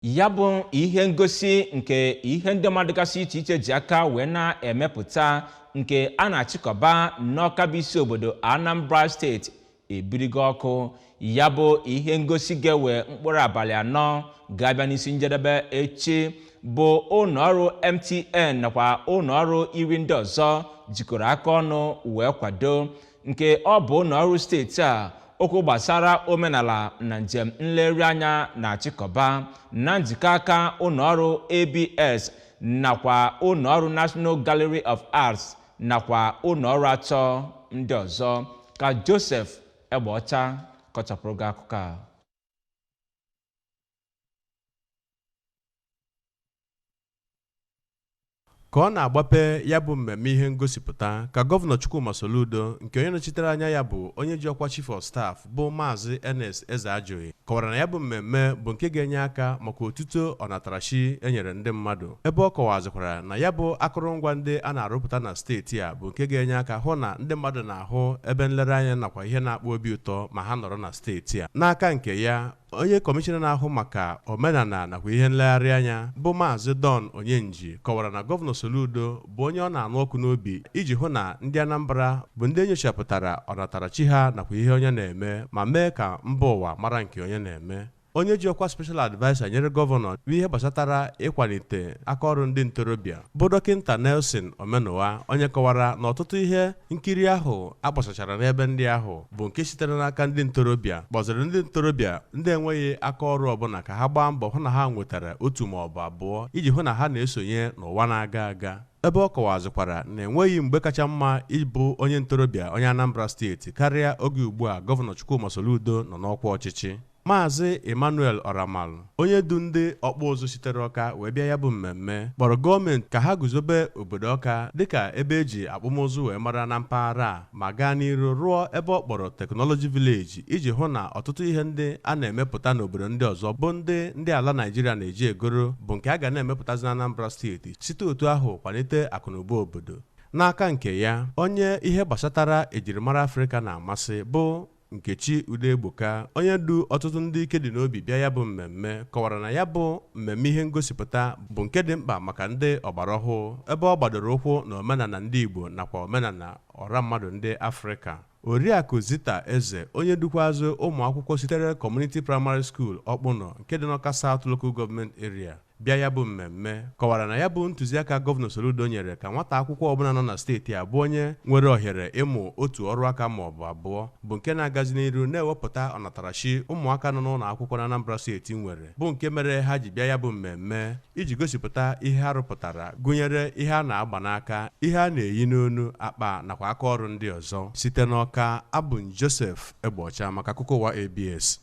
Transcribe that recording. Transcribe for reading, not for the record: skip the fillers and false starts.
Ya bụ ihe ngosi nke ihe ndị mmadụ gasị iche iche ji aka wee na-emepụta nke a na-achịkọba n'Ọka bụ isi obodo Anambra Steeti ebirigo ọkụ. Ya bụ ihe ngosi ga-ewe mkpụrụ abalị 4 ga-abịa n'isi njedebe echi bụ ụlọọrụ MTN nakwa ụlọọrụ 10 ndị ọzọ jikọrọ aka ọnụ wee kwado nke ọ bụ ụlọọrụ steeti a okwu gbasara omenala na njem nlereanya na-achịkọba na njikọ aka ụlọọrụ ABS nakwa ụlọọrụ National Gallery of Arts nakwa ụlọọrụ 3 ndị ọzọ. Ka Joseph Egbeọcha kọchapụrụ gị akụkọ a. Ka ọ na-agbape ya bụ mmemme ihe ngosipụta ka Gọvanọ Chukwuma Soludo nke onye nọchitere anya ya bụ onye ji ọkwa Chief of Staff bụ Maazị Ernest Ezeajughi kọwara na ya bụ mmemme bụ nke ga-enye aka maka otuto ọnatarachi enyere ndị mmadụ, ebe ọ kọwazikwara na ya bụ akụrụngwa ndị a na-arụpụta na steeti a bụ nke ga-enye aka hụ na ndị mmadụ na-ahụ ebe nlereanya nakwa ihe na-akpa obi ụtọ ma ha nọrọ na steeti a. N'aka nke ya, onye kọmishọna na-ahụ maka omenala nakwa ihe nlegharị anya bụ Maazị Don Onyenji kọwara na Gọvanọ Soludo bụ onye ọ na-anụ ọkụ n'obi iji hụ na ndị Anambra bụ ndị enyochapụtara ọnatarachi ha nakwa ihe onye na-eme ma mee ka mba ụwa mara nke onye na-eme. Onye ji ọkwa Special Adviser nyere gọvanọ n'ihe gbasatara ịkwalite akaọrụ ndị ntorobịa bụ Dọkịnta Nelson Omenuwa, onye kọwara na ọtụtụ ihe nkiri ahụ akpọsachara n'ebe ndị ahụ bụ nke sitere n'aka ndị ntorobịa, kpọziri ndị ntorobịa ndị enweghị akaọrụ ọbụla ka ha gbaa mbọ hụ na ha nwetara otu ma ọ bụ abụọ iji hụ na ha na-esonye n'ụwa na-aga aga. Ebe ọ kọwazikwara na enweghị mgbe kacha mma ịbụ onye ntorobịa onye Anambra steeti karịa oge ugbu a Gọvanọ Chukwuma Soludo nọ n'ọkwa ọchịchị. Maazị Emmanuel Oramal, onye du ndị ọkpụ ụzụ sitere Ọka wee bịa ya bụ mmemme, kpọrọ gọọmenti ka ha guzobe obodo Ọka dịka ebe eji akpụmụzụ wee mara na mpaghara a ma gaa n'iru rụọ ebe ọ kpọrọ Teknọlọji Vileji iji hụ na ọtụtụ ihe ndị a na-emepụta n'obodo ndị ọzọ bụ ndị ala Naijiria na-eji egoro bụ nke a ga na-emepụtazi na Anambra steeti, site otu ahụ kwalite akụnụba obodo. N'aka nke ya, onye ihe gbasatara ejirimara Afrịka na-amasị bụ Nkechi Udegboka, onye du ọtụtụ ndị ike dị n'obi bịa ya bụ mmemme, kọwara na ya bụ mmemme ihe ngosipụta bụ nke dị mkpa maka ndị ọgbara ọhụụ, ebe ọ gbadoro ụkwụ na omenala ndị Igbo nakwa omenala ọra mmadụ ndị Afrịka. Oriakụ Zita Eze, onye dukwazị ụmụ akwụkwọ sitere Community Primary School Ọkpụnọ nke dị n'Ọka South Local Government Area bịa ya bụ mmemme, kọwara na ya bụ ntụziaka Gọvanọ Soludo nyere ka nwata akwụkwọ ọbụla nọ na steeti a bụ onye nwere ohere ịmụ otu ọrụ aka ma ọ bụ abụọ bụ nke na-agazi n'iru na-ewepụta ọnatarachi ụmụaka nọ n'ụlọ akwụkwọ na Anambra steeti nwere, bụ nke mere ha ji bịa ya bụ mmemme iji gosipụta ihe ha rụpụtara gụnyere ihe a na-agba n'aka, ihe a na-eyi n'onu, akpa nakwa aka ọrụ ndị ọzọ. Site n'Ọka, abụ m Joseph Egbeọcha maka akụkọ ụwa ABS.